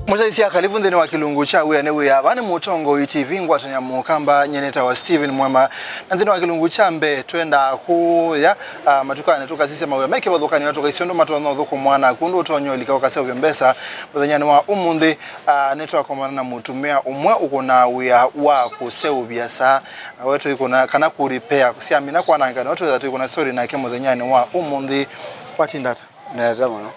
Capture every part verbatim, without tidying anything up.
Mũsyaĩĩsya, kalivu nthĩnĩ wa kĩlungu kya Wĩa nĩ Wĩa. Vaa nĩ Mũtongoi T V, ngwatanĩa Mũkamba, nyie nĩtawa Steven Mwema. Na nthĩnĩ wa kĩlungu kya mbee, twendaa kũya, ah, matukanĩ tũkasisya mawĩa me kĩvathũkany'o, tũkaisya ũndũ matonya ũthũkũmwa, naku ũndũ ũtonya ũlika ũkaseũvya mbesa. Mũthenyanĩ wa ũmũnthĩ, ah, nĩtwakomana na mũtumĩa ũmwe ũkũnaa wĩa wa kũseũvya saa. Na we tũikũna kana kũ repair syamina kwanangĩka, na we twĩtha tũikũna story nake mũthenyanĩ wa ũmũnthĩ. Watinda ata? Nesa mũno.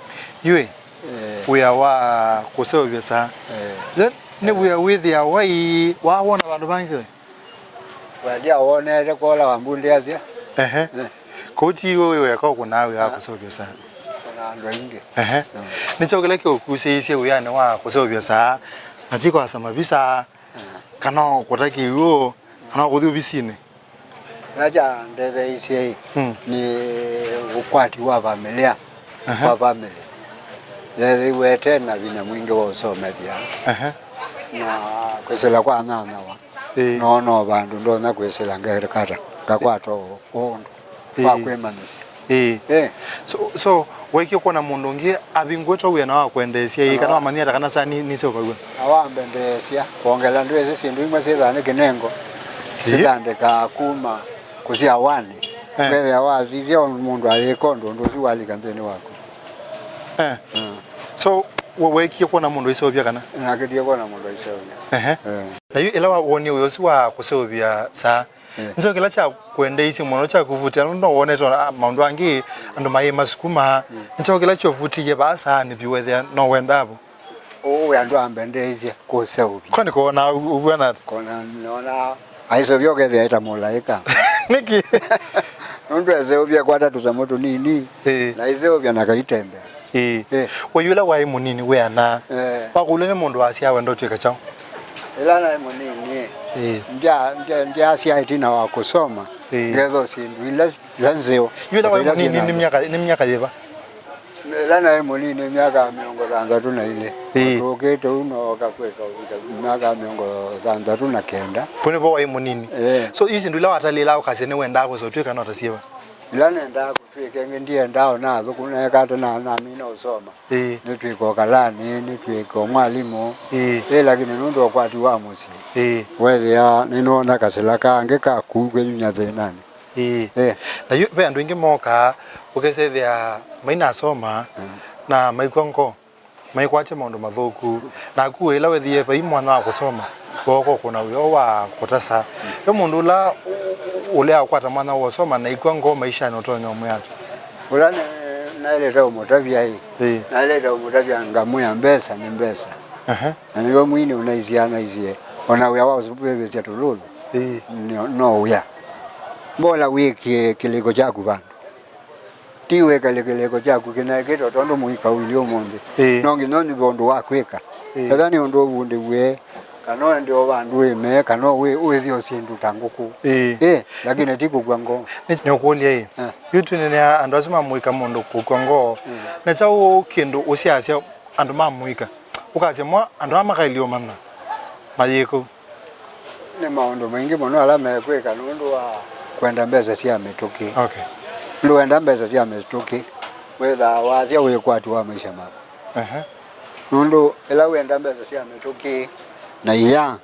Yu ĩ, eh, wĩa wa kũseũvya saa. Eh. Then, nĩ wĩa wĩthĩawa ĩ, wawona vandũ vangĩ we? Wĩa ndyawonete kwola wambundĩasya. Ehe. Eh. Kũu ti we wĩ weka ũkũnaa wĩa wa kũseũvya saa? Kuna andũ aingĩ. Ehe. Mm. Nĩ kyaũ kĩla kĩũkusĩĩisye wĩanĩ wa kũseũvya saa, na ti kwasa mavisa, kana kũta kĩw'ũ, kana kũthi ovisinĩ? Kĩla kyandetheeisye ĩ, mm, nĩ ũkwati wa familia, aha, kwa family. Yeethĩiwe ĩte na vinya mwingĩ wa ũsomethya, aha, na kwĩsĩla kwa nyanyawa. Ĩĩ. Noona o vandũ ndonya kwĩsĩla ngekata, ngakwata o ũndũ wa, ĩĩ, kwĩmanyĩsya. Ĩĩ. Eh. So, so, waĩkie kwona mũndũ ũngĩ avingũĩtwe wĩa na wakwendeesya, ĩĩ, kana wamanyie ata kana saa nĩ, nĩseũvaw'a? Na wambendeesya, kwongela ndwĩsĩ syĩndũ imwe syĩthaa nĩ kĩnengo, ĩĩ, syĩtandĩkaa kuma kũsyawanĩ. Eh. Wethĩa wasisya mũndũ ayĩka ũndũ, ũndũ ũsu walika nthĩnĩ waku. Eh. Mm. So, we-, weekie kwona mũndũ aiseũvya kana? Nakĩtie kwona mũndũ aiseũvya. Ehe. Eh. Na yu ĩla wa-, wonie wĩa ũsu wa kũseũvya saa, eh, nĩkyo kĩla kyakwendeeisye mũno, kyakũvutia, nũndũ no wonete ona, ah, maũndũ angĩ andũ mayĩ masukuma. Mm. Nĩkyo kĩla kyovutiie vaa saanĩ vyũ wethĩa no wendaa vo? Ũũ wĩa ndwambendeeisye kũseũvya. Kwani kona ũvw'ana ata? Kona nona aiseũvya ũkethĩa aĩ ta mũlaĩka. Nĩkĩ? Nũndũ eseũvya kwata tũsamũ tũnini, ĩĩ, na aiseũvya na kaitembea. Ĩĩ. Ĩĩ. We yu ĩla waĩ mũnini wĩana, eh, wakũlw'a nĩ mũndũ wasya wenda ũtw'ĩka kyaũ? Ĩla naĩ mũnini, ĩĩ, ndya-, ndya-, ndyasya ĩtina wa kũsoma, ĩĩ, ngetha syĩndũ ila, ila nzeo. Yu ĩla waĩ mũnini nĩ myaka, nĩ myaka yĩva? Ĩla naĩ mũnini, myaka mĩongo thanthatũ na ilĩ. Ĩĩ. Tũkĩte ũu nooka kwĩka ũvika myaka mĩongo thanthatũ na kenda. Kũu nĩvo waĩ mũnini. Ĩĩ. So, ii syĩndũ ila watalĩĩlaa ũkasya nĩwendaa kwĩsa ũtw'ĩka no ta syĩva? Ila nendaa kũtw'ĩka ĩngĩ, ndiendaa ona athũkũma, neeka ata na namina ũsoma. Ĩĩ. Nĩtw'ĩka ũkalani, nĩtw'ĩka ũmwalimũ. Ĩĩ. Ĩĩ, lakini nũndũ wa ũkwati wa mũsyĩ, ĩĩ, weethĩa nĩnoona kasĩla kangĩ ka kũu kwĩyumya thĩnanĩ. Ĩĩ. Eh. Na yu ve andũ aingĩ mokaa, ũkesethĩa mainasoma, mm, na maikw'a ngoo, maikwatya maũndũ mathũku. Naku ĩla wethĩie vai mwanya wa kũsoma, wooka ũkũna wĩa wa kũtasa. Ve mũndũ ũla ũ-, ũ-, ũlea ũkwata mwanya wa ũsoma na aikw'a ngoo maishanĩ ũtonya ũmwĩa ata? Ũla ne-, naĩlĩte ũmũtavya ĩ, ĩĩ, naĩlĩte ũmũtavya ngamwĩa mbesa nĩ mbesa. Aha. Na nĩwe mwini ũnaisye, anaisye, o na wĩa wa ũsũvĩvĩsya tũlũlũ, ĩĩ, nĩ, no wĩa. Mbola wĩkĩe kĩlĩko kyaku vandũ. Ti wĩkale kĩlĩko kyaku kĩnaĩkĩtwe tondũ mũika ũilyĩ ũmũnthĩ. Ĩĩ. No nginya ũnyuve ũndũ wa kwĩka. Ĩĩ. Ethĩwa nĩ ũndũ ũvundĩw'e, kana ũende o vandũ wĩme, kana wĩ-, wĩthĩe o syĩndũ ta ngũkũ. Ĩĩ. Ĩĩ, lakini ti kũkw'a ngoo. Nĩ, nĩũkũlya ĩ. Eh. Yu twĩneenea andũ asu ma mũika mũndũ kũkw'a ngoo. Mm. Na kyaũ kĩndũ ũsyasya andũ ma mũika? Ũkasya mwa andũ aa makaĩlye ũmanya mayĩkũ? Nĩ maũndũ maingĩ mũno ala mekwĩka nũndũ wa kwenda mbesa sya mĩtũkĩ. Okay. Nũndũ wenda mbesa sya mĩtũkĩ, wĩthaa wasya wĩkwati wa maisha maku. Ehe. Nũndũ ĩla wenda mbesa sya mĩtũkĩ na ia,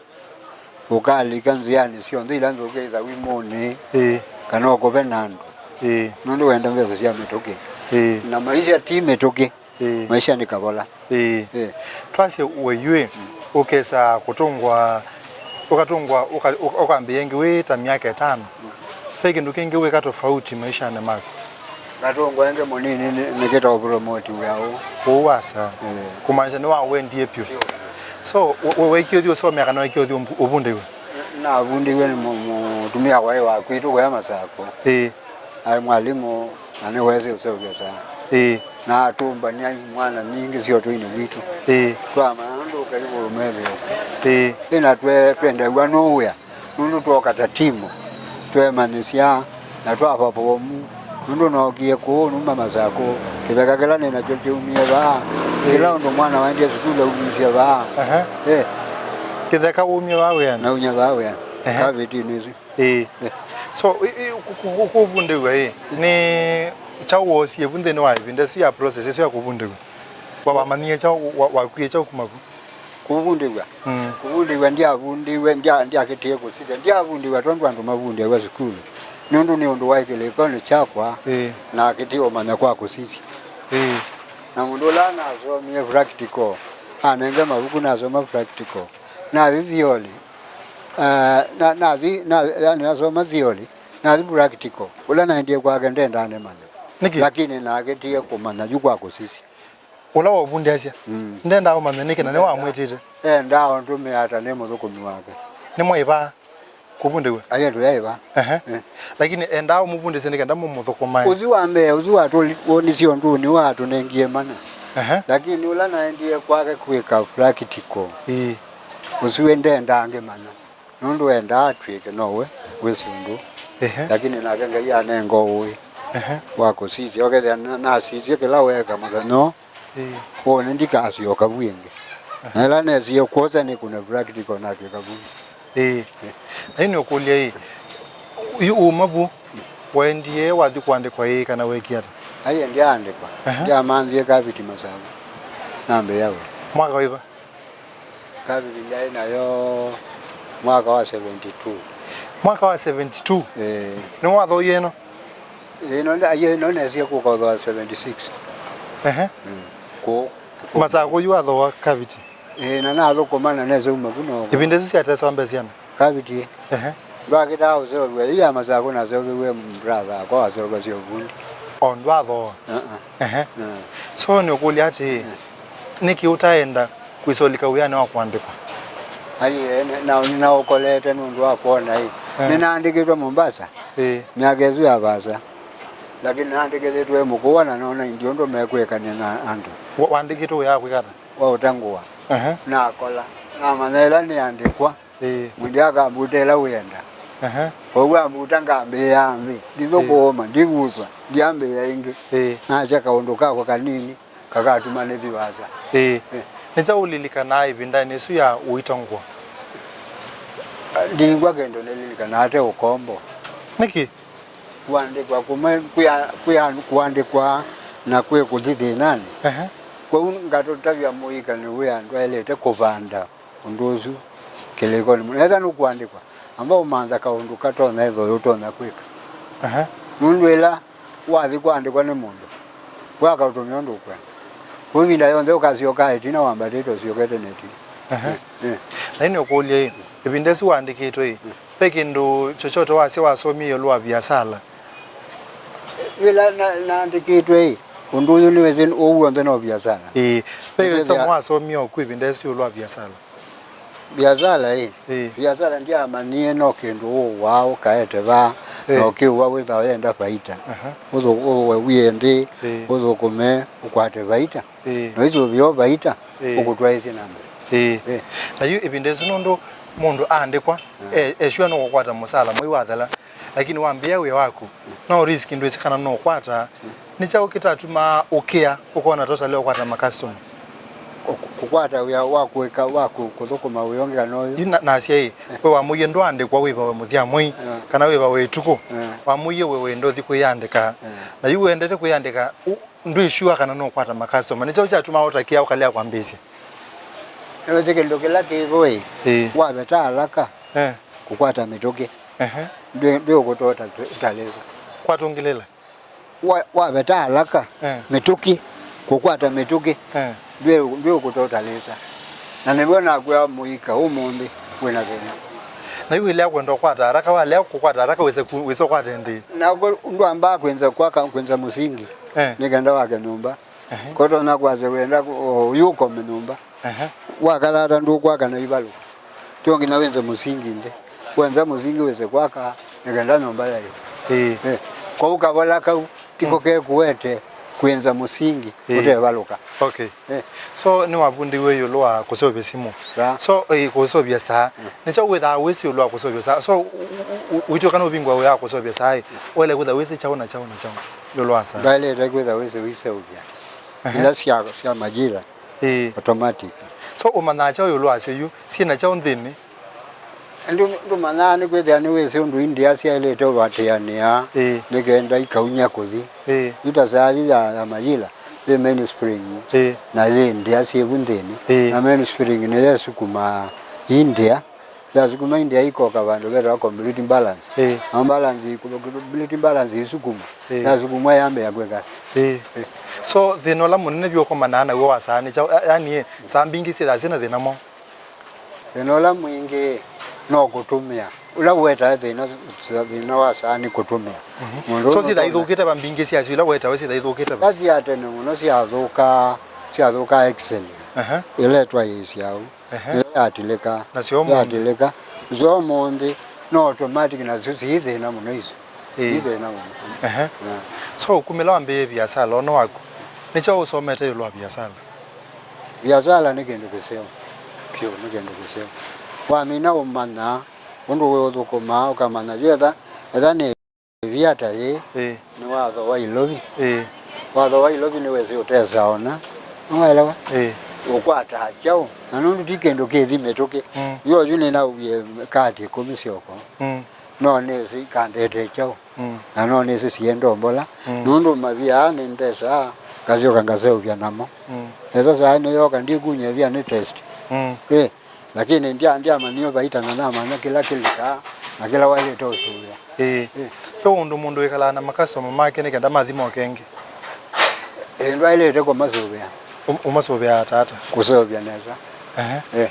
ũkalika nzĩanĩ syonthe ila nthũku, ĩtha wimũnĩ, ĩĩ, kana ũkũve na andũ. Ĩĩ. Nũndũ wenda mbesa sya mĩtũkĩ. Ĩĩ. Na maisha ti mĩtũkĩ. Ĩĩ. Maisha nĩ kavola. Ĩĩ. Ĩĩ. Twasye we yu ĩ, ũkesa kũtũngwa, ũkatũngwa, ũka-, ũka-, ũkambĩĩa ĩngĩ wĩ ta myaka ĩtano. Ve kĩndũ kĩngĩ wĩka tofauti maishanĩ maku? Ngatũngwa ĩngĩ mũnini nĩ, nĩkĩta ũpromotiwa ũũ. Ũũ wasa? Ĩĩ. Kũmaanisha nĩwawendie pyũ. Pyũ. So, we-, we-, weekie ũthi ũsomea kana weekie ũthi ũmbu-, ũvundĩw'e? Navundĩw'e nĩ mũ-, mũtumĩa waĩ wa kwitũ kũya Masakũ. Ĩĩ. Aĩ mwalimũ, na nĩweesĩ ũseũvya saa. Ĩĩ. Na atũmbany'a imwana nyingĩ syĩ ũtũinĩ witũ. Ĩĩ. Twamanya nũndũ ũkai kũlũmethĩwa. Ĩĩ. Ĩna twe-, twendew'a nũwĩa, nũndũ twoka ta timu, twemanyĩsya, na twapapomu, nũndũ nookie kũũ numa Masakũ, kĩtheka kĩla nĩ nakyo kĩumie vaa, ĩĩ, kĩla ũndũ mwana waendie sukulu aumisye vaa. Aha. Ĩĩ. Kĩtheka wumie vaa wĩanĩ? Naumie vaa wĩanĩ. Ehe. Kavĩtinĩ ĩsu. Ĩĩ. So, ĩ, ĩ, kũ-, kũ-, kũ-, kũvundĩw'a ĩ, nĩ kyaũ woosie vu nthĩnĩ wa ĩvinda ĩsu ya process ĩsu ya kũvundĩw'a? Wa-, wamanyie kyaũ, wa-, wakwie kyaũ kuma vu? Kũvundĩw'a. Mm. Kũvundĩw'a ndyavundĩw'e, ndya-, ndyakĩtie kũsisya. Ndyavundĩw'a tondũ andũ mavundĩaw'a sukulu. Nũndũ nĩ ũndũ waĩ kĩlĩkonĩ kyakwa, Ĩĩ. nakĩtie ũmanya kwa kũsisya. Ĩĩ. Na mũndũ ũla nasomie practical, anenge mavuku nasoma practical. Nathi theory. Ah, na, nathi, na, yani nasoma theory. Nathi practical. Ũla naendie kwake ndendaa nĩmanya. Nĩkĩ? Lakini nakĩtie kũmanya yu kwa kũsisya. Ũla waũvundĩasya. Mm. Ndendaa ũmanye nĩkĩ na nĩwamwĩtĩte. Endaa ũndũmĩa ata nĩ mũthũkũmi wake. Nĩmwaĩvaa kũvundĩw'a? Aye tũyaĩva. Ehe. Eh. Lakini endaa ũmũvundĩsye nĩ kenda mũmũthũkũmae. Ũsu wa mbee, ũsu watũli-, wonisye ũndũnĩ watũnengie mana. Ehe. Lakini ũla naendie kwake kwĩka practical. Ĩĩ. Ũsu we ndendaa ngĩmanya. Nũndũ endaa atw'ĩke nowe wĩsĩ ũndũ. Ehe. Lakini nake Ngai anenga ũĩ Ehe. wa kũsisya. Ũkethĩa na-, nasisye kĩla weeka mũthenya ũũ, Ĩĩ. wone ndikasyoka vu ĩngĩ. Na ĩla nesie kwosa nĩ kũna practical natw'ĩka vu. Ĩĩ. Na yu nĩũkũlya ĩ, yu uma vu, waendie wathi kũandĩkwa ĩ kana weekie ata? Aiye ndyaandĩkwa. Ehe. Ndyamanthie Kaviti Masavu. Nambĩĩa wĩa. Mwaka wĩva? Kaviti ndyaĩ nayo mwaka wa seventy two. Mwaka wa seventy two? Eh. Nĩwe wathoie ĩno? Ĩno nda-, aye, ĩno nesie kũka ũthoa seventy six. Ehe. Mm. Kũ-, kũ- Masakũ yu wathoa Kaviti? Eh, na nathũkũma na nesauma ku noko. Ĩvinda isu syatesa mbee syana? Kaviti. Ehe. Ndwakĩtaa ũseũvw'a, yu ya Masakũ naseũvĩw'e brother akwa waseũvasya ũvundi. O ndwathooa? Uh-uh. Ehe. Mm. So nĩũkũlya atĩĩ, Mm. nĩkĩ ũtaenda kwĩsa ũlika wĩanĩ wa kũandĩkwa? Aiee, na, na, nĩnaũkolete nũndũ wa kwona ĩ. Mm. Nĩnaandĩkĩtwe Mombasa. Ĩĩ. Myaka ĩsu ya vaasa. Lakini naandĩkĩthĩtwe mũkũwa na nona indi ũndũ mekwĩkany'a na andũ. Wa-, waandĩkĩtwe wĩa wa kwĩka ata? Wa ũtangũa. Ehe. Nakola. Namanya ĩla nĩandĩkwa. Ĩĩ. Mwĩndi akambuta ĩla wĩenda. Ehe. Kwoou ambuta ngambĩĩa nthĩ. Ndithũkũũma, Ĩĩ. ndivutwa, ndiambĩĩa ĩngĩ. Ĩĩ. Nasya kaũndũ kakwa kanini, kakatuma nĩthi vaasa. Ĩĩ. Ĩĩ. Nĩ kyaũ ũlilikanaa ĩvindanĩ ĩsu ya ũitongwa? Ndingwa kĩndũ nĩlilikanaa ate ũkombo. Nĩkĩ? Kũandĩkwa kũmwe, kwĩa, kwĩa, kũandĩkwa na kwĩ kũthi thĩnanĩ. Ehe. Kwoou ngatũtavya mũika nĩ wĩa ndwaĩlĩte kũvanda. Ũndũ ũsu kĩlĩkonĩ mũno. Ethĩwa nũkũandĩkwa, amba ũmantha kaũndũ katonya ethĩwa ũtonya kwĩka. Aha. Nũndũ ĩla wathi kũandĩkwa nĩ mũndũ, waka ũtũmĩa ũndũ ũkwenda. Kwa ĩvinda yonthe ũkasyoka ĩtina wambatĩte ũsyokete na ĩtina. Aha. Eh, eh. Na ĩno ũkũlya ĩ, ĩvinda ĩsu waandĩkĩtwe ĩ, ve kĩndũ chochote wasya wasomie ĩũlũ wa viasala? Ĩla na-, naandĩkĩtwe ĩ, ũndũ ũyũ nĩwĩsĩ ũu w'onthe no viasala. Ĩĩ. Ve Nĩkwĩthĩa- kĩsomo wasomie oku ĩvinda ĩsu ĩũlũ wa viasala? Viasala ĩ. Ĩĩ. Viasala ndyamanyie no kĩndũ ũũaa ũkaete vaa, Ĩĩ. na ũkĩũa wĩthaa ũyenda vaita. Aha. Ũthũ-, ũwe wie nthĩ, Ĩĩ. ũthũkũme, ũkwate vaita. Ĩĩ. Na ũisũvĩa vaita, Ĩĩ. ũkũtwaĩsye na mbee. Ĩĩ. Ĩĩ. Na yu ĩvinda ĩsu nũndũ mũndũ aandĩkwa, Mm. e-, esure nũkũkwata mũsala mwei wathela, lakini wambĩĩa wĩa waku, no risk ndwĩsĩ kana nũkwata. Nĩ kyaũ kĩtatumaa ũkĩa ũkona totally ũkwata makastoma? Kũ-, kũkwata wĩa wa kũĩka, wa kũ-, kũthũkũma wĩa ũngĩ kana ũyũ? Yu na-, nasya ĩ, we wamũie ndwaandĩkwa wĩva we mũthya mwei, Yeah. kana wĩva we ĩtukũ, Yeah. wamũie we wenda ũthi kwĩyandĩka. Yeah. Na yu wendete kwĩyandĩka, u-, ndwĩ sure kana nũkwata makastoma. Nĩ kyaũ kyatumaa ũtakĩa ũkalea kwambĩĩsya? Nĩwĩsĩ kĩndũ kĩla kĩvo ĩ, Ĩĩ. waveta alaka, Eh. kũkwata mĩtũkĩ. Ehe. Ndwĩ, ndwĩ ũkũtota ũtalĩsa. Kwatũngĩlĩla? Wa-, waveta alaka, Eh. mĩtũkĩ, kũkwata mĩtũkĩ, Eh. ndwĩ, ndwĩ ũkũtota ũtalĩsa. Na nĩw'o nakwĩa mũika ũmũnthĩ wĩna thĩna. Na yu ĩlea kwenda ũkwata haraka, walea kũkwata haraka wĩse ku-, wĩse ũkwate ndĩĩ. Na kũ-, ndwambaa kwĩnza kwaka, kwĩnza mũsingi, Eh. nĩ kenda wake nyũmba. Ehe. Kotonya kwasya wenda kũ-, o, ũyũ ũkome nyũmba. Ehe. Wakalata ndũkwaka na ivalũka. Tio nginya wĩnze mũsingi nthĩ. Wenza mũsingi wĩse kwaka, nĩ kenda nyũmba yaĩ. Ĩĩ. Eh. Kwoou kavola kau, tiko Mm. kekũete kwĩnza mũsingi Ĩĩ. ũtevalũka. Okay. Eh. So, nĩwavundĩiwe ĩũlũ wa kũseũvya simũ? Saa. So, eh, kũseũvya saa. Mm. Nĩ kyaũ wĩthaa wĩsĩ ĩũlũ wa kũseũvya saa? So, u-, u-, u-, wĩtw'ĩka nũvingũa wĩa wa kũseũvya saa, ĩ, ũele kwĩtha wĩsĩ kyaũ na kyaũ na kyaũ ĩũlũ wa saa? Ndwaĩlĩte kwĩtha wĩsĩ ũiseũvya. Ehe. Ila sya, sya majira. Ĩĩ. Automatic. So, ũmanyaa kyaũ ĩũlũ wasyo yu? Syĩ na kyaũ nthĩnĩ? Ndũ-, ndũmanyaa nĩkwĩthĩa nĩwĩsĩ ũndũ india syaĩlĩte ũvatĩanĩa Ĩĩ. nĩ kenda ikaunya kũthi. Ĩĩ. Yu ta saa yu ya, ya majira, yĩ mainspring, ĩĩ, na yĩ ndia syĩ vu nthĩnĩ. Ĩĩ. Na mainspring nĩyo ĩsukumaa ii ndia, yasukuma ii ndia ikoka vandũ vetawa complete balance. Ĩĩ. Na balance, complete balance ĩsukuma, ĩĩ, yasukumwa yambĩa kwĩka. Ĩĩ. Ĩĩ. So, thĩna ũla mũnene vyũ ũkomanaa naw'o wa saa nĩ kyaũ? Ya-, yaani, ĩ, saa mbingĩ syĩthaa syĩna thĩna mwaũ? Thĩna ũla mwingĩ no kũtũmĩa. Ũla ũetae thĩna, thĩna wa saa nĩ kũtũmĩa. Mhm. Mũndũ so, ũmwe syĩthaa ũtũmĩa. Ithũkĩte va mbingĩ syasyo ila ũetawe syĩthaa ithũkĩte va? Sya tene mũno syathũkaa, syathũkaa excel. Aha. Ĩla ĩtwaĩĩsya au. Ehe. Nĩyo yatilĩka. Nasyo ũmũnthĩ? Yatilĩka. Nasyo ũmũnthĩ no automatic, nasyo sii thĩna mũno isu. Ĩĩ. Sii thĩna mũno. Ehe. Yeah. So, kumĩla wambĩĩe viasala ũno waku, nĩ kyaũ ũsomete ĩũlũ wa viasala? Viasala nĩ kĩndũ kĩseo. Vyũ, nĩ kĩndũ kĩseo. Wamina ũmanya ũndũ wĩ ũthũkũmaa, ũkamanya yu etha, etha nĩ ĩvia ta yĩĩ, ĩĩ, nĩ watho wa ilovi. Ĩĩ. Watho wa ilovi nĩwĩsĩ ũtesa ona. Nĩwaelewa? Ĩĩ. Ũkwataa kyaũ? Na nũndũ ti kĩndũ kĩthi mĩtũkĩ. Mm. Yo yu nĩnauie kati ĩkũmi syoko. Mm. No nĩsĩ kandete kyaũ. Mm. Na no nĩsĩ sienda ũmbola. Mm. Nũndũ mavia aa nĩndesaa, ngasyoka ngaseũvya namo. Mm. Esa saa nĩyoka, ndikunyia ĩvia nĩ test. Mm. Ĩĩ. Lakini ndya-, ndyamanyie vaita na namanya kĩla kĩlikaa na kĩla waĩlĩte ũsũvĩa. Ĩĩ. Ĩĩ. Ve ũndũ mũndũ wĩkalaa na makastoma make nĩ kenda mathi moke ĩngĩ? Ĩĩ, ndwaĩlĩte kũmasũvĩa. Ũ-, ũmasũvĩaa ata ata? Kũseũvya nesa. Ehe. Ĩĩ,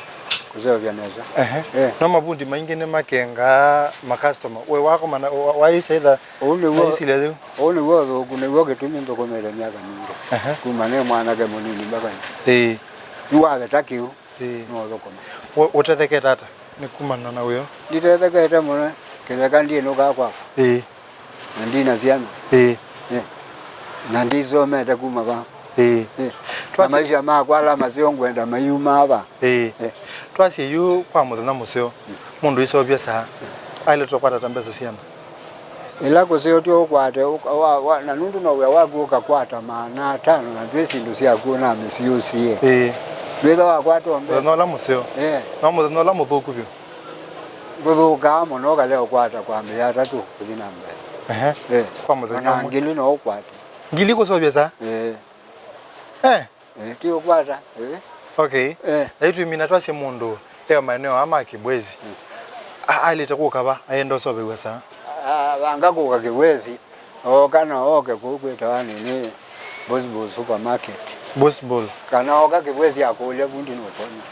kũseũvya nesa. Ehe. Ĩĩ. No mavundi maingĩ nĩmakengaa makastoma. We wakomana, wa-, waĩsa ĩtha. Ũu nĩw'o, naĩsilya yĩu. Ũu nĩw'o ũthũku, nĩw'o kĩtumi nthũkũmĩte myaka mingĩ. Ehe. Kuma nĩ mwanake mũnini mpaka yu. Ĩĩ. Yu waveta kĩu. Ĩĩ. No ũthũkũme. Ũ-, ũtethekete ata nĩ kumana na wĩo? Nditethekete mũno, kĩtheka ndiĩnũkaa kwakwa. Ĩĩ. Na ndina syana. Ĩĩ. Eh. Na ndisomete kuma va. Ĩĩ. Eh. Na twasi- maisha makwa ala maseo ngwenda mayumaa va. Ĩĩ. Eh. Twasye yu kwa mũthenya mũseo, mm, mũndũ iseũvya saa, aĩlĩte ũkwata ta mbesa siana? Ĩla kũseo tyo ũkwate, ũka-, wa, wa, na nũndũ no wĩa waku ũkakwata maana atano, na twĩ syĩndũ syaku na mĩsyũsie. Ĩĩ. Ndwĩtha wakwata o mbesa. Mũthenya ũla mũseo. Ĩĩ. No mũthenya ũla mũthũku vyũ. Ndũthũkaa mũno, ũkalea ũkwata kwambĩĩa atatũ kũthi na mbee. Ehe. Ĩĩ. Kwa mũthenya ũmwe. Ona ngili no ũkwate. Ngili kũseũvya saa? Ĩĩ. Eh. Eh, ti ũkwata, eh. Okay. Eh. Na itwimina twasye mũndũ eo maeneo aa ma Kibwezi. Mm. A-, aĩlĩte kũka va, aenda ũseũvĩw'a saa? Ah, vanga kũka Kibwezi, oka na oke kũu kwĩtawa nini, Bosbol Supermarket. Bosbol. Kana oka Kibwezi akũlya vundi nũtonya.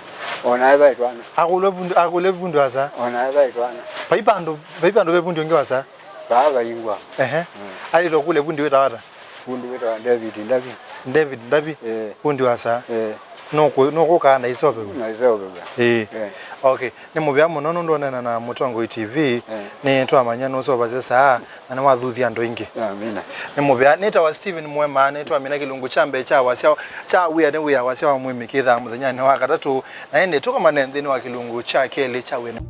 Ona eva itwana. Akũlya vundi, akũlya vundi wa saa? Ona eva itwana. Vai vandũ, vai vandũ ve vundi ũngĩ wa saa? Vaa vaingwa. Ehe. Mm. Aĩlĩte ũkũlya vundi wĩtawa ata? Vundi wĩtawa David Ndavi. David Ndavi? Eh. Vundi wa saa? Eh. Nũkũ-, nũkũkaa na iseũvĩw'a? Na iseũvĩw'a. Ĩĩ. Eh. Okay. Nĩ mũvea mũno nũndũ ũneena na Mũtongoi T V. Eh. Nĩtwamanya nũseũvasya saa na nĩwathuthya andũ aingĩ. Amina. Nĩ mũvea. Nĩtawa Stephen Mwema, nĩtwamina kĩlungu kya mbee kya wasya, kya wĩa nĩ wĩa wasya wa mwĩmĩkĩthaa mũthenyanĩ wa katatũ. Na ĩndĩ tũkomane nthĩnĩ wa kĩlungu kya kelĩ kya wĩa.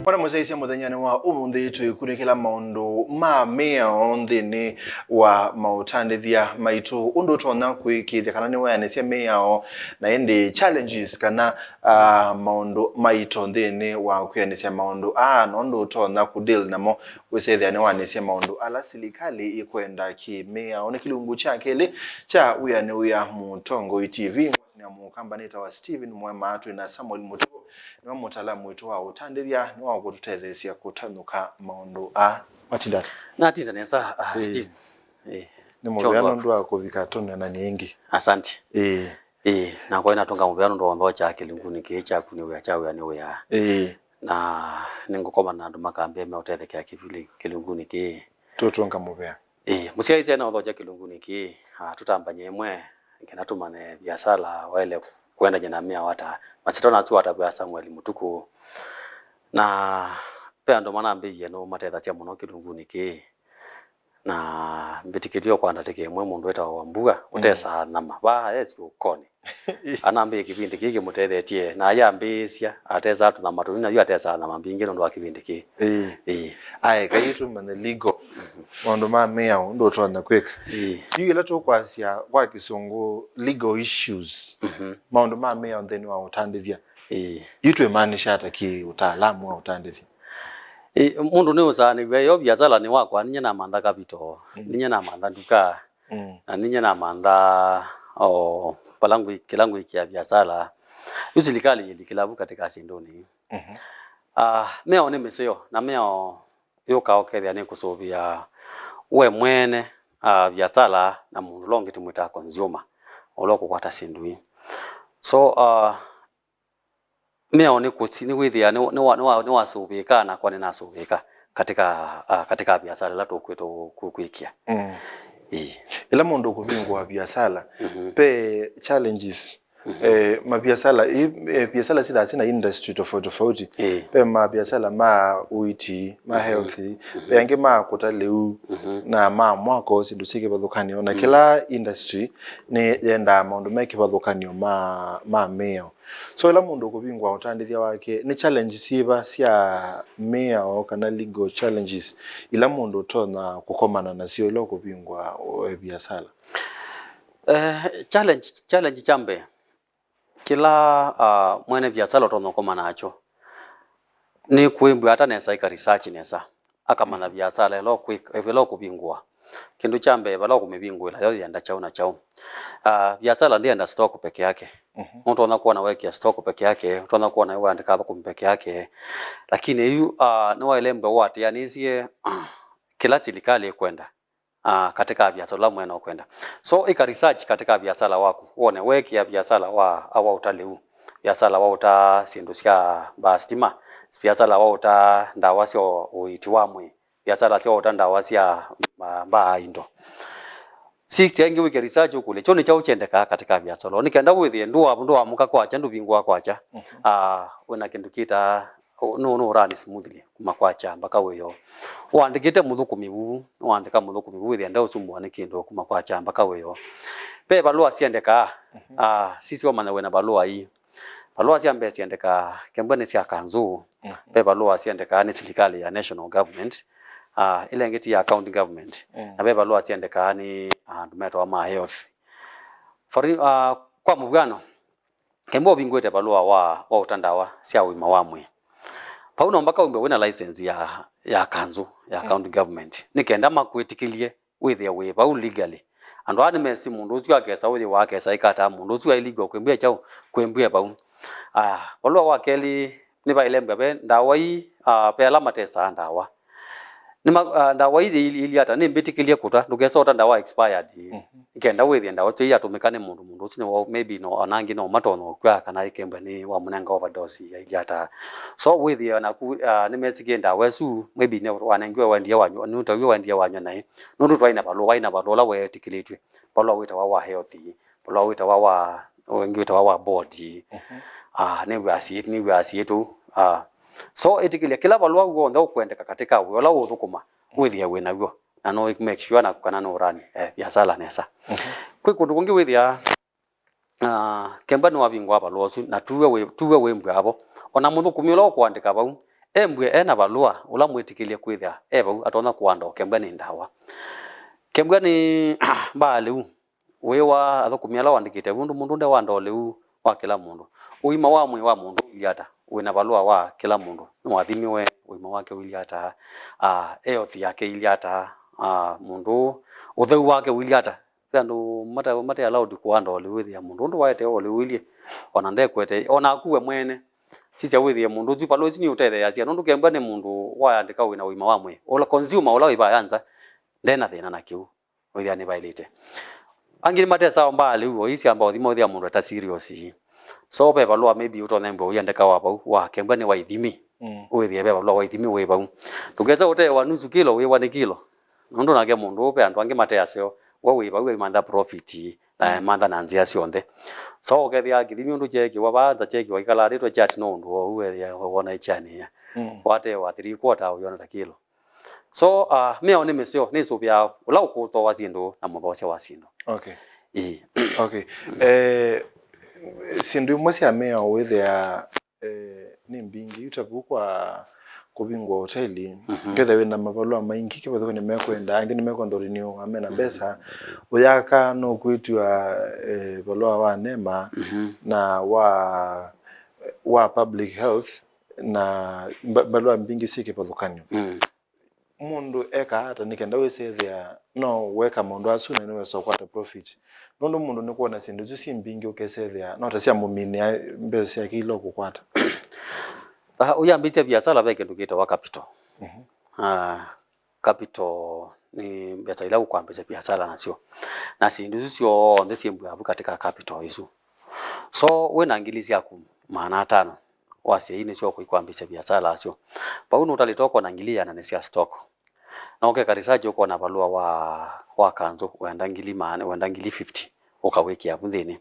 Mwana mũsyaĩĩsya mũthenyanĩ wa ũmũnthĩ, twĩkunĩkĩla maũndũ ma mĩao nthĩnĩ wa maũtandĩthya maitũ, ũndũ ũtonya kũĩkĩĩthya kana nĩweanĩsya mĩao, na ĩndĩ challenges kana, ah, maũndũ maito nthĩnĩ wa kwĩanĩsya maũndũ aa, na ũndũ ũtonya kũdeal namo, wĩsethĩa nĩwanĩsya maũndũ ala silikalĩ ĩkwenda kĩ-mĩao. Nĩ kĩlungu kya kelĩ kya Wĩa nĩ Wĩa, Mũtongoi T V. Ngwatanĩa mũkamba nĩtawa Stephen Mwema, twĩ na Samuel Mũtuo, nĩwe mũtaalamu witũ wa ũtandĩthya, nĩwe ũkũtũtetheesya kũtanũka maũndũ aa. Watinda ata? Natinda nesa, ah, ĩĩ. Steve. Ĩĩ. Nĩ mũvea nũndũ wa kũvika tũneenanĩe ĩngĩ. Asante. Ĩĩ. Ĩĩ, nakwa nĩnatũnga mũvea nũndũ wa ũnthokya kĩlungunĩ kĩĩ kyaku nĩ wĩa kya Wĩa nĩ Wĩa. Ĩĩ. Na nĩngũkomana na andũ makambĩa meũtethekea kĩvili kĩlungunĩ kĩĩ. Tũtũnga mũvea. Ĩĩ, mũsyaĩĩsya na ũthokya kĩlungunĩ kĩĩ, ah, tũtambany'e ĩmwe, nginya tũmanye viasala waĩle kũendany'a na mĩao ata. Masyĩtwa naku watavw'a Samuel Mũtuku. Na ve andũ manambĩie nũmatethasya mũno kĩlungunĩ kĩĩ. Na mbĩtĩkĩlyo kwa ndatĩka ĩmwe mũndũ wĩtawa Wambua, mm, ũtesaa nyama. Vaa esi ũkonĩ. Anambĩĩe kĩvindĩ kĩĩ kĩmũtethetye, na ayambĩĩsya atesaa tũnyama tũnini, na yu atesaa nyama mbingĩ nũndũ wa kĩvindĩ kĩĩ. Ĩĩ. Ĩĩ. Aĩ, kaĩ tũmanye legal. Maũndũ ma mĩao ũndũ ũtonya kwĩka. Ĩĩ. Yu ĩla tũkwasya kwa Kĩsũngũ legal issues, Mhm. maũndũ ma mĩao nthĩnĩ wa ũtandĩthya. Ĩĩ. Yu twĩmaanisha ata kĩ ũtaalamu wa ũtandĩthya? Ĩĩ, mũndũ nĩũsaanĩw'a yo viasala nĩ wakwa, ninyie namantha capital, Mm. ninyie namantha nduka, Mm. na ninyie namantha o vala ngwĩ-, kĩla ngwĩkĩa viasala. Yu silikalĩ yĩlikĩla vu katika syĩndũnĩ. Mhm. Ah, mĩao nĩ mĩseo, na mĩao yũkaa ũkethĩa nĩkũsũvĩa we mwene, ah, viasala na mũndũ ũla ũngĩ tũmwĩtaa consumer, ũla ũkũkwata syĩndũ ii. So, ah, mĩao nĩ kũsi-, nĩwĩthĩa nĩ, nĩwa-, nĩwa-, nĩwasũvĩĩka nakwa nĩnasũvĩĩka katika, ah, katika viasala ĩla tũkwĩtwa kwĩkĩa. Mm. Ĩĩ. Ĩla mũndũ ũkũvingũa viasala, Mhm. ve challenges Mhm. Eh, maviasala, i, eh, viasala syĩthaa syĩna industry tofauti tofauti. Eh. Ve maviasala ma ũiiti, ma Mhm. health, Mhm. ve angĩ ma kũta lĩu, Mhm. na ma mwako, syĩndũ syĩ kĩvathũkany'o. Na Mm. kĩla industry nĩ yendaa maũndũ me kĩvathũkany'o ma, ma mĩao. So, ĩla mũndũ ũkũvingũa ũtandĩthya wake, nĩ challenge syĩva sya mĩao kana legal challenges ila mũndũ ũtonya kũkomana nasyo ĩla ũkũvingũa, eh, viasala? Eh, challenge, challenge kya mbee, kĩla, ah, mwene viasala ũtonya ũkoma nakyo, nĩ kwĩmbw'a ata nesa, eka research nesa, akamanya viasala ĩla ũkwĩk-, ĩla ũkũvingũa. Kĩndũ kya mbee, vala ũkũmĩvingũĩla yo yĩenda kyaũ na kyaũ. Ah, viasala ndĩenda stock peke yake. Mhm. Nũtonya kwona weekĩa stock peke yake, ũtonya kwona waandĩka athũkũmi peke yake. Lakini yu, ah, nĩwaĩle mbwe ũatĩanĩsye kĩla silikalĩ ĩkwenda, ah, katika viasala ũla mwene ũkwenda. So, ĩka research katika viasala waku, wone weekĩa viasala wa, wa ũta lĩu, viasala wa ũta syĩndũ sya mbaa sitima, viasala wa ũta ndawa sya ũiiti wa mwĩĩ, viasala sya ũta ndawa sya, ah, mbaa indo. Sisya ĩngĩ wĩke research ũkũlye, kyo nĩ kyaũ kyendekaa katika viasala? Nĩ kenda wĩthĩe ndũwa-, ndũamũka kwakya, ndũvingũa kwakya, Mhm. ah, wĩna kĩndũ kĩtaa nũ, nũ run smoothly kuma kwakya mpaka wĩoo. Ũandĩkĩte mũthũkũmi vu, nũandĩka mũthũkũmi vu, wĩthĩa ndaũsumbũa nĩ kĩndũ kuma kwakya mpaka wĩoo. Ve valũa syendekaa, Mhm. ah, sisya ũmanya wĩna valũa ii. Valũa sya mbee syendekaa kembwa nĩ sya kanzũ, Mhm. ve valũa syendekaa nĩ silikalĩ ya national government, ah, ĩla ĩngĩ ti ya county government, Mm. na ve valũa syendekaa nĩ andũ metawa ma health. For, ah, kwa mũvw'ano, kembwa ũvingũĩte valũa wa, wa ũta ndawa sya ũima wa mwĩĩ, vau no mpaka ũmbwe wĩna license ya, ya kanzũ, ya Mm. county government, nĩ kenda makwĩtĩkĩlye wĩthĩe wĩ vau legally. Andũ aa nĩmesĩ mũndũ ũsu akesa ũyĩwa, akesa ĩkataa, mũndũ ũsu ailingwa kwĩmbwĩa kyaũ, kwĩmbwĩa vau. Aya, valũa wa kelĩ, nĩvaĩle mbw'a ve ndawa ii, ah, ve ala matesaa ndawa. Nĩma, ah, ndawa ii yĩilyĩ ata, nĩ mbĩtĩkĩlye kũta, ndũkesa ũta ndawa expired. Mhm. Nĩ kenda wĩthĩe ndawa isu iyatũmĩka nĩ mũndũ, mũndũ ũsu nĩwe maybe no, ona angĩ no matonya ũkw'a kana ĩkembwa nĩ wamũnenga overdose ya ilyata. So, wĩthĩe naku, ah, nĩmesĩkie ndawa isu, maybe nĩ wanengiwe wendie wanywa, nĩ ũtaw'e wendie wanywa naĩ. Nũndũ twaĩ na valũa, waĩ na valũa ũla weetĩkĩlĩtw'e, valũa wĩtawa wa health, valũa wĩtawa wa, ũngĩ wĩtawa wa board. Mhm. Ah, nĩw'aa syĩtũ, nĩw'aa syĩtũ. Ah. So, ĩtĩkĩlya kĩla valũa w'onthe ũkwendeka katika wĩa ũla ũũthũkũma, wĩthĩe wĩ naw'o. Na no make sure na kana no run, eh, viasala nesa. Mhm. Kwĩ kũndũ kũngĩ wĩthĩaa, ah, kemba nĩwavingũa valũa ũsu, na tuwe wĩ, tuwe wĩmbw'a vo. Ona mũthũkũmi ũla ũkũandĩka vau, embw'e ena valũa ũla mwĩtĩkĩlye kwĩthĩa e vau, atonya kũanda o kembwa nĩ ndawa. Kembwa nĩ mbaa lĩu, wĩ wa athũkũmi ala ũandĩkĩte vau, mũndũ nde wanda o lĩu wa kĩla mũndũ. Ũima wa mwĩĩ wa mũndũ ũilyĩ ata? Wĩna valũa wa kĩla mũndũ. Nĩwathimiwe, ũima wake ũilyĩ ata? Ah, health yake ĩilyĩ ata? Ah, mũndũ ũtheu wake ũilyĩ ata? Ve andũ mate, mate allowed kũanda o lĩu, wĩthĩa mũndũ ũndũ waete o lĩu ũilyĩ, ona ndekwete, ona akuwe mwene. Sisya wĩthĩe mũndũ ũsu, valũa ũsu nĩũtetheeasya, nũndũ kembwa nĩ mũndũ waandĩka wĩna ũima wa mwĩĩ. Ũla consumer ũla wĩ vaya nza, ndena thĩna na kĩu. Wĩthĩa nĩvaĩlĩte. Angĩ nĩmatesaa mbaa lĩu, o ii syamba ũthima wĩthĩa mũndũ eta serious. So, ve valũa maybe ũtonya mbwa ũiandĩka wa vau, wa kembwa nĩ wa ithimi. Mm. Wĩthĩe ve valũa wa ithimi wĩ vau. Ndũkesa ũtewa nusu kilo, wĩwa nĩ kilo. Nũndũ nake mũndũ ũũ, ve andũ angĩ mate aseo, we wĩ vau, aimantha profit, na Mm. mantha na nzĩa syonthe. So, ũkethĩa kĩthimi ũndũ kyeekĩwa vaa, nza kyeekĩwa kĩkalatĩtwe chart no ũndũ wou, wethĩa wona ĩkyanĩĩa. Mm. Watewa three quarter, ũyona ta kilo. So, ah, mĩao nĩ mĩseo, nĩsũvĩaa ũla ũkũthooa syĩndũ na mũthoosya wa syĩndũ. Okay. Ĩĩ. Okay. Eh, syĩndũ imwe sya mĩao wĩthĩaa, eh, nĩ mbingĩ. Yu ta vu kwa, kũvingũa hoteli, mhm, ũkethĩa wĩna mavalũa maingĩ kĩvathũkany'o mekwenda, angĩ nĩmekwenda ũrini wa mena mbesa, ũyaka no kwĩtw'a, eh, valũa wa nema, mhm, na wa, wa public health, na mba-, mbalũa mbingĩ syĩ kĩvathũkany'o. Mm. Mũndũ ekaa ata nĩ kenda wĩsethĩa no weka maũndũ asu na nĩwesa kũkwata profit? Nũndũ mũndũ nĩkwona syĩndũ isu syĩ mbingĩ ũkesethĩa no ta syamũminĩa mbesa syake ila ũkũkwata. Ah, ũyambĩĩsya viasala ve kĩndũ kĩtawa capital. Mhm. Ah, capital nĩ mbesa ila ũkwambĩĩsya viasala nasyo. Na syĩndũ isu syonthe syĩmbwĩaa vu katika capital ĩsu. So, wĩna ngili syaku maana atano, wasya ii nĩsyo ũkwambĩĩsya viasala asyo. Vau nũtalĩte ũkona ngili ĩana nĩ sya stock. Na ũkeka research ũkona valũa wa, wa kanzũ wenda ngili maana, wenda ngili fifty, ũkawĩkĩa vu nthĩnĩ.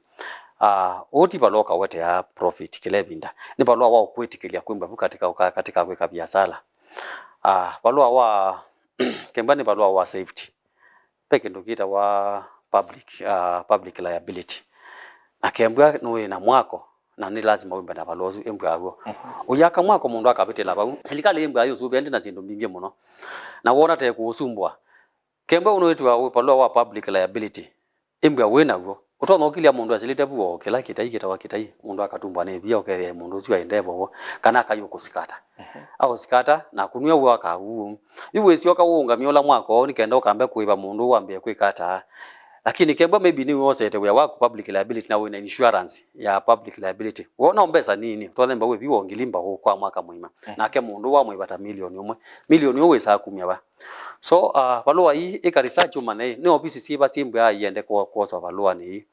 Ah, ũũ ti valũa ũkawetea profit kĩla ĩvinda. Nĩ valũa wa ũkwĩtĩkĩlya kwĩmbwa vu katika ũka-, katika kwĩka viasala. Ah, valũa wa, kembwa nĩ valũa wa safety. Ve kĩndũ kĩtawa public, ah, public liability. Na kembwa nũĩ na mwako, na nĩ lazima wĩmbe na valũa ũsu ĩmbwaa w'o. Mhm. Ũyaka mwako mũndũ akavĩtĩla vau, silikalĩ ĩmbwaa yũsũvĩa ĩndĩ na syĩndũ mbingĩ mũno. Na wona te kũũsumbũa. Kembwa ũnũĩtw'a valũa wa public liability, ĩmbwaa wĩ naw'o. Ũtonya ũkilya mũndũ asilĩte vu o kĩla kĩtai kĩtawa kĩtai, mũndũ akatumbwa nĩ ĩvia ũkethĩa mũndũ ũsu aĩ ndevo vo, kana akaiũkũsikata. Mhm. Aũsikata, naku nĩwe waka ũu. Yu wĩsyoka ũũngamya ũla mwako nĩ kenda ũkambe kũĩva mũndũ wambĩe kwĩka ata. Lakini kembwa maybe nĩwosete wĩa waku public liability na wĩna insurance ya public liability. Wona mbesa nini, ũtonya mba wĩvi wongili mba kwa mwaka mũima. Mhm. Nake mũndũ wamwĩva ta milioni ũmwe. Milioni ũũ wĩsaa kumya va? So, ah, valũa ii, ĩka research ũmanye nĩ ovisi syĩva syĩmbwĩaa iende kwo-, kwoswa valũanĩ ii.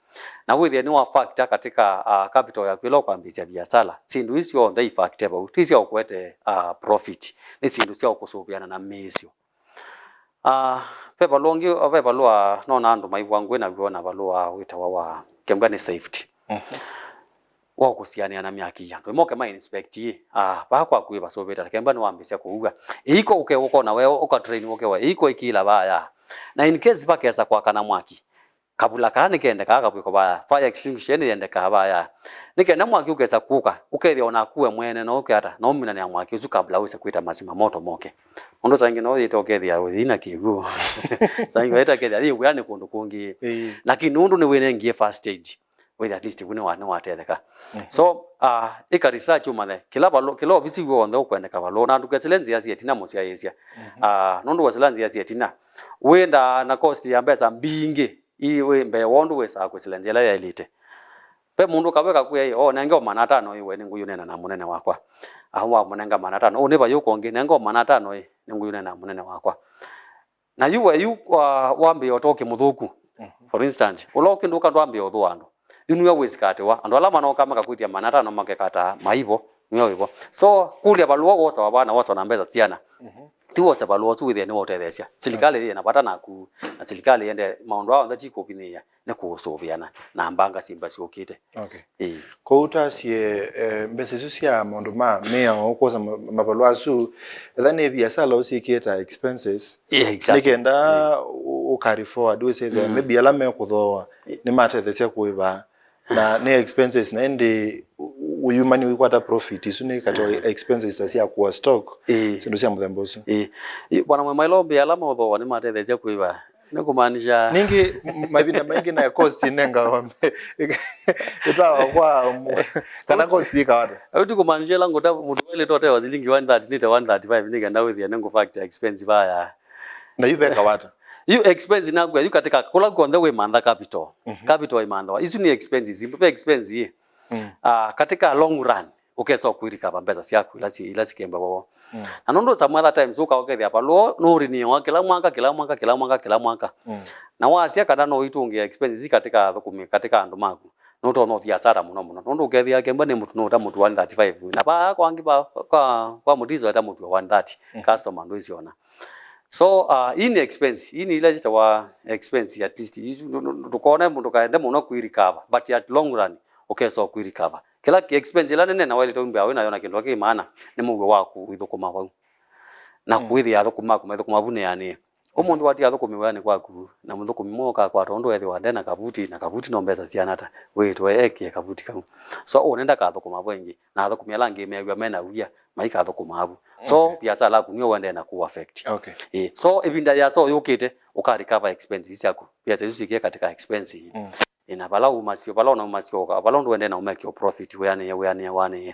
Na wĩthĩe nĩ wa factor katika, ah, capital yaku ĩla ũkwambĩĩsya viasala. Syĩndũ ii syonthe i factor vau, ti sya ũkwete, ah, profit. Nĩ syĩndũ sya ũkũsũvĩana na mĩĩsyo. Ah, ve valũa ũngĩ, ve valũa nona andũ maivwa ngwĩ naw'o na valũa wĩtawa wa kembwa nĩ safety. Mhm. Wa kũsianĩa na myaki ya andũ. Moke ma inspect, ah, vaa kwaku ĩ vasũvĩte, kemba nĩwambĩsya kũua. Ĩiko ũke ũkona we, ũka train ũke we, ĩiko ĩkĩla vaya. Na in case vakesa kwakana mwaki, kavula kaa nĩkendekaa kavwĩko vaya, fire extinguisher nĩyendekaa vaya. Nĩkenda mwaki ũkesa kũka, ũkethĩa ona kuwe mwene no ũke ata, no ũminanĩa mwaki ũsu kabla wĩse kwĩta mazima moto moke. Ũndũ saa ingĩ no yĩte ũkethĩa ũyĩ na kĩw'ũ. Saa ingĩ waĩta ũkethĩa yĩ wĩa nĩ kũndũ kũngĩ. Ĩĩ. Lakini nũndũ nĩwĩnengie first aid, wĩthĩa at least vu nĩwa-, nĩwatetheka. Mhm. So, ah, ĩka research ũmanye kĩla valũ-, kĩla ovisi w'onthe ũkwendeka valũa, na ndũkesĩle nzĩa sya ĩtina mũsyaĩĩsya. Mhm. Ah, nũndũ wesĩla nzĩa sya ĩtina, wĩndaa na cost ya mbesa mbingĩ ii wĩ mbee wa ũndũ wĩsaa kwĩsĩla nzĩa ĩla yaĩlĩte. Ve mũndũ ũkavwĩka kwĩa, "Oh, nenge o maana atano ĩwe, nĩngũyũneena na mũnene wakwa." Ahu wamũnenga maana atano, "Ũũ nĩ vayũka ũngĩ, nenge o maana atano ĩ, nĩngũyũneena na mũnene wakwa." Na yu we yu, wa-, wambĩĩa ũtoke mũthũku. Mhm. For instance, ũla ũkĩndũka ndwambĩĩa ũthũa andũ. Yu nĩwe wĩsikatĩwa. Andũ ala manoka makakwĩtya maana atano makekata maivo, nĩwe wĩvo. So, kũlya valũa wosawa vana wosawa na mbesa siana. Mhm. Ti wose valũa ũsu wĩthĩe nĩwaũtetheesya. Silikalĩ yĩ na vata naku, na silikalĩ yende maũndũ aa onthe ti kũvinyĩĩa, nĩ kũũsũvĩana na mbanga syĩmba syũkĩte. Okay. Ĩĩ. Kwoou twasye, eh, mbesa isu sya maũndũ ma mĩao, kwosa ma-, mavalũa asu, etha nĩ viasala ũsyĩkĩe ta expenses, yeah, exactly, nĩ kenda, yeah, ũ-, ũ carry forward, wĩsethĩa, mm, maybe ala mekũthooa, yeah, nĩmatetheesya kũĩva, na nĩ expenses, na ĩndĩ ũ-, ũyumani wĩkwata profit, isu nĩ katĩ wa, mm, expenses ta sya kũa stock, yeah, syĩndũ sya mũthemba ũsu. Yeah. Ĩ, bwana Mwema, ĩla ũmbĩa ala mauthooa nĩmatetheesya kũĩva, nĩ kũmaanisha. Ningĩ, m-, mavinda maingĩ na cost inengawa ĩtwawa kwa mũ-, kana cost yĩkawa ata? Au ti kũmaanisha ĩla ngũta mũtu waĩlĩte ũtewa silingi one thirty, nĩte one thirty-five, nĩ kenda wĩthĩa nĩ ngũ factor expense vaya. Na yu vekawa ata? Yu expense naku, yu katika kũla kw'onthe wĩmantha capital. Mhm. Capital ĩmanthawa. Isu nĩ expenses. Ve expense ĩ. Mm. Ah, katika long run, ũkesa kwĩrikava mbesa syaku ila si-, ila sikemba vovo. Mm. Na nũndũ some other times ũka ũkethĩa valũa nũrinĩwa kĩla mwaka, kĩla mwaka, kĩla mwaka, kĩla mwaka. Mm. Na wasya kana no itũngĩa expenses katika athũkũmi, katika andũ maku, nũtonya ũthi hasara mũno mũno. Nũndũ ũkethĩa kemba nĩ mũtu, nũta mũtu one thirty-five. Na vaa kwa angĩ va, kwa, kwa mũtiso eta mũtu wa one thirty. Mm. Customer ndwĩsiona. So, uh, ii nĩ expense, ii nĩ ila syĩtawa expense at least. Isu ndũ-, ndũ-, ndũkone mũndũ kaende mũno kwĩrikava, but at long run, ũkesa kwĩrikava. Kĩla kĩ-, expense ĩla nene na waĩlĩte ũmbĩa wĩ nayo na kĩndũ kĩ maana, nĩ mũuo waku wĩthũkũma vau. Na, mm, kwĩthĩa athũkũmi maku maithũkũma vu nĩ anĩe. Ũmũnthĩ watia athũkũmi wĩanĩ kwaku, na mũthũkũmi mwe ũkakwata ũndũ ethĩwa nde na kavuti, na kavuti no mbesa siana ata, wĩtwe ekie kavuti kau. So, ũũ nenda kathũkũma vengĩ, na athũkũmi ala angĩ meew'a mena wia, maikathũkũma avu. So, okay, biasala yaku nĩyo wendee na ku affect. Okay. Ĩĩ. So, ĩvinda ya so yũkĩte, ũka recover expenses syaku. Biasala isu sikie katika expense. Mm. Ĩĩ, na vala umasyo, vala ona umasyo, vala ũndũ wendee na umekio profit, wĩanĩe, wĩanĩe, wĩanĩe.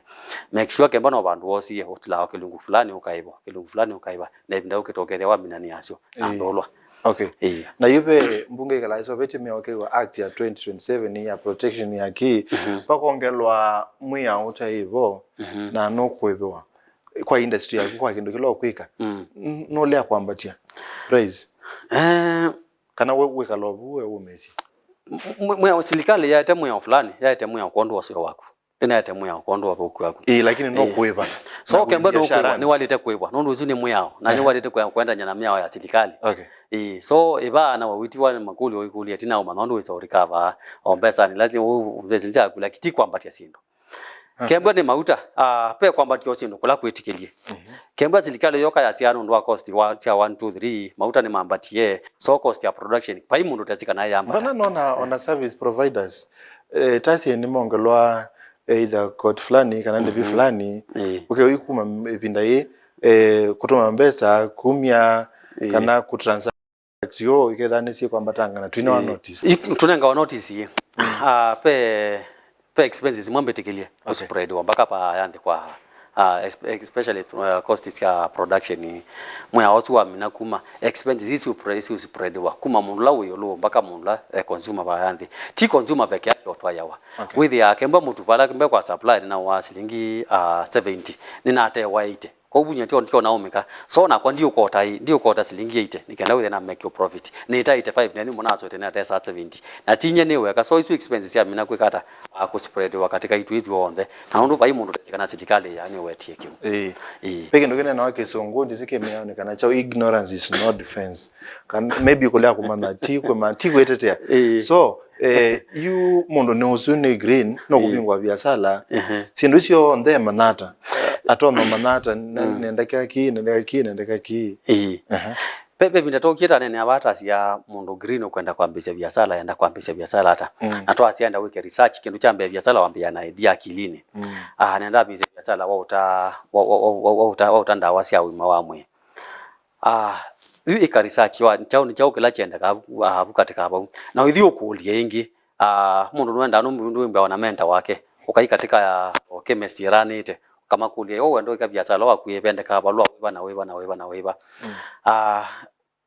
Make sure kemba no vandũ wosie, ũtilao kĩlungu fulani ũkaĩva, kĩlungu fulani ũkaĩva. Na ĩvinda yũkĩte ũkethĩa wamina nĩ asyo. Na, ĩĩ, ndolwa. Okay. Ĩĩ. Na yu ve mbunge ĩkalaa ĩsovetye mĩao kĩw'a Act ya twenty twenty-seven ya protection ya kĩ, mhm, vakongelwa mwĩao ũtaĩ vo, mhm, na nũkũĩvĩwa kwa industry yaku kwa kĩndũ kĩla ũkwĩka. Mm. N-, nũlea kwambatya price? Eh. Kana we wĩkala ovu we ũmĩsye? M-, m-, mwĩao, silikalĩ yaete mwĩao fulani, yaete mwĩao kwondũ wa ũseo waku. Ndĩnaete mwĩao kwondũ wa ũthũku waku. Ĩĩ, lakini no, ĩĩ, kũĩva. So, na kembe biashara nũkũĩva, nĩwalĩte kũĩvwa. Nũndũ ũsu nĩ mwĩao. Na, ehe, nĩwalĩte kũe-, kũendany'a na mĩao ya silikalĩ. Okay. Ĩĩ, so, ĩvaa na wawitiwa nĩ makũlyo ũikũlya ĩtina ũmanya ũndũ wĩsa ũrikavaa o mbesanĩ. Lazima u-, mbesanĩ syaku, lakini ti kwambatya syĩndũ. Okay. Kembwa nĩ mauta, ah, pe kwambatya o syĩndũ kũla kwĩtĩkĩlye. Mhm. Kembwa silikalĩ yoka yasya nũndũ wa cost wa, sya one, two, three, mauta nĩmambatie. So, cost ya production, vai mũndũ ũtesĩ kana yambata. Mbona nona ona service providers, eh, tasi nĩmongelwa either court fulani kana ndĩvi, mhm, fulani, ĩĩ, ũke ũikuma ĩvinda yĩ, eh, kũtũma mbesa, kumya, ĩĩ, kana kũtransact yo, iketha nĩsyĩkwambatanga na twina wa, ĩĩ, notice. I-, tũnengawa notice ĩĩ. Mm. Ah, pe, pe expenses imwe mbĩtĩkĩlye, okay, kũspreadiwa mpaka pa yanthi kwa, ah, espe-, especially, uh, cost sya production. Mwĩao ũsu wamina kuma expenses isu pre-, isu spreadiwa kuma mũndũ ũla wĩ ĩũlũ mpaka mũndũ ũla, eh, consumer va yanthi. Ti consumer peke yake ũtwayawa. Okay. Wĩthĩaa kemba mũtu vala mbe kwa supply nĩnawa silingi, ah, seventy, nĩnatewa eighty. Kwoou nyie tio, tio naũmĩka. So nakwa ndiũkota ĩ, ndiũkota silingi eighty, nĩkenda wĩthĩa na make your profit. Nĩta eighty-five, nenyu mũnaswete nĩatesa seventy. Na tinye nĩ weka. So isu expenses syamina kwĩka ata, ah, kũspreadiwa katika itũ ithyonthe. Na nũndũ vai mũndũ ũtesĩ kana silikalĩ ya nĩwetie kĩu. Ĩĩ. Ĩĩ. Ve kĩndũ kĩnenawa kĩsũngũ, ndĩsĩ kĩmĩao nĩ kana kyaũ, ignorance is no defense. Kana maybe kũlea kũmanya, ti kwĩma-, ti kwĩtetea. Ĩĩ. So, eh, yu mũndũ nĩ ũsu nĩ green, no, ĩĩ, kũvingwa biasala. Ehe. Syĩndũ syonthe emanya ata? Atonya manya ata, ne-, mm, nendeka kĩ, nendeka kĩ, nendeka kĩ? Ĩĩ. Aha. Ve, ve ĩvinda tũkie tanene ava tasya mũndũ green ũkwenda kwambĩĩsya biasala, enda kwambĩĩsya biasala ata? Mm. Na twasya enda wĩke research, kĩndũ kya mbee biasala wambĩĩa na idea akilinĩ. Mm. Ah, nenda ambĩĩsye biasala wa ũta, wa, wa ũta, wa ũta ndawa sya ũima wa mwĩĩ. Ah, yu ĩka research wa, nĩ kyaũ, nĩ kyaũ kĩla kyendeka avu, ah, avu katika vau. Na ũithi ũkũlye ĩngĩ, ah, mũndũ nũendaa nũndũ wĩmbĩa ona mentor wake. Ũkai katika ya, o chemist ĩranĩte, ũkamakũlya, "Yo wenda ũika biasala waku ĩ, vendekaa valũa wĩva na wĩva na wĩva na wĩva?" Mm. Ah,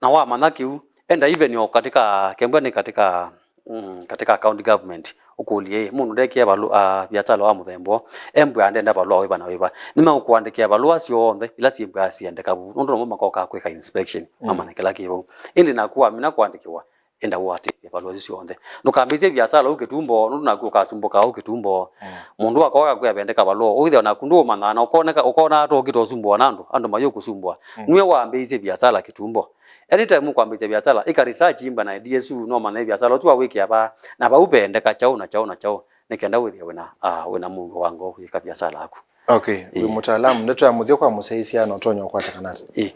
na wamanya kĩu, enda even o katika, kembwa nĩ katika, mm, katika county government, ũkũlye, "Ĩ, mũndũ ndekie valũ-, ah, biasala wa mũthemba ũũ, embwĩa ndenda valũa wĩva na wĩva?" Nĩmeũkũandĩkĩa valũa syonthe ila syĩmbwĩa syendeka vu, nũndũ namo makokaa kwĩka inspection, mm, mamanye kĩla kĩ vau. Ĩndĩ naku wamina kũandĩkĩwa, enda ũatĩĩe valũa isu syonthe. Ndũkambĩĩsye viasala ũu kĩtumbo, nũndũ naku ũkasumbũkaa ũu kĩtumbo. Mm. Mũndũ wakoka kwĩa vendeka valũa, ũithĩa naku ndũũmanyaa na ũkoneka, ũkonaa ta ũkĩta ũsumbũa na andũ, andũ mayũkũsumbũa. Mm. Nue wambĩĩsye viasala kĩtumbo. Anytime ũkwambĩĩsya viasala, ĩka research imba na ideas isu, no manye viasala ũsu wawĩkĩa vaa, na vau vendeka kyaũ na kyaũ na kyaũ, nĩ kenda wĩthĩe wĩna, ah, wĩna mũuo wa ngoo wĩka viasala yaku. Okay, wĩ, ĩĩ, mũtaalamu, ndeto ya mũthya kwa mũsyaĩĩsya na ũtonya ũkwata kana ata? Ĩĩ.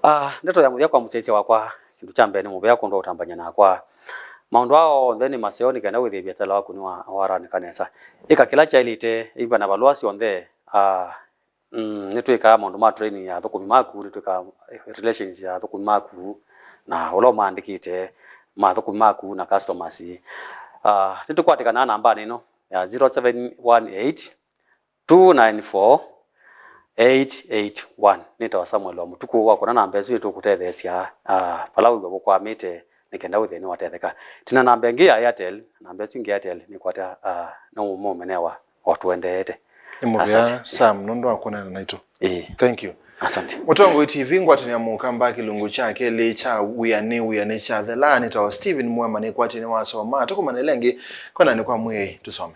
Ah, ndeto ya mũthya kwa mũsyaĩĩsya wakwa, kĩndũ kya mbee nĩ mũvea kũndũ ũtambany'a nakwa. Maũndũ aa onthe nĩ maseo nĩ kenda wĩthĩe viasala waku nĩ wa, waranĩka nesa. Ĩka kĩla kyaĩlĩte, ĩmba na valũa syonthe, ah, mm, nĩtwĩkaa maũndũ ma training ya athũkũmi maku, nĩtwĩkaa, eh, relations ya athũkũmi maku, na ũla ũmaandĩkĩte, ma athũkũmi maku na customers. Ah, nĩtũkwatĩkanaa nambanĩ ĩno ya zero seven one eight, two nine four, eight eight one. Nĩtawa Samuel wa Mũtukũ, wakona namba ĩsu nĩtũkũtetheesya, ah, vala wĩw'a ũkwamĩte, nĩ kenda wĩthĩe nĩwatetheka. Twĩna namba ĩngĩ ya Airtel, namba ĩsu ĩngĩ ya Airtel nĩkwata, ah, no mũmenea wa o tũendeete. Nĩ mũvea. Asante. Sam, nũndũ wa kwonana naitũ. Ĩĩ. Thank you. Asante. Mũtongoi T V, ngwatanĩa mũkamba kĩlungu kya kelĩ kya Wĩanĩ, Wĩanĩ kyathela. Nĩtawa Stephen Mwema, nĩkwatĩe nĩwasoma. Tũkũmanĩle ĩngĩ, kwonana kwa mwĩai, tũsome.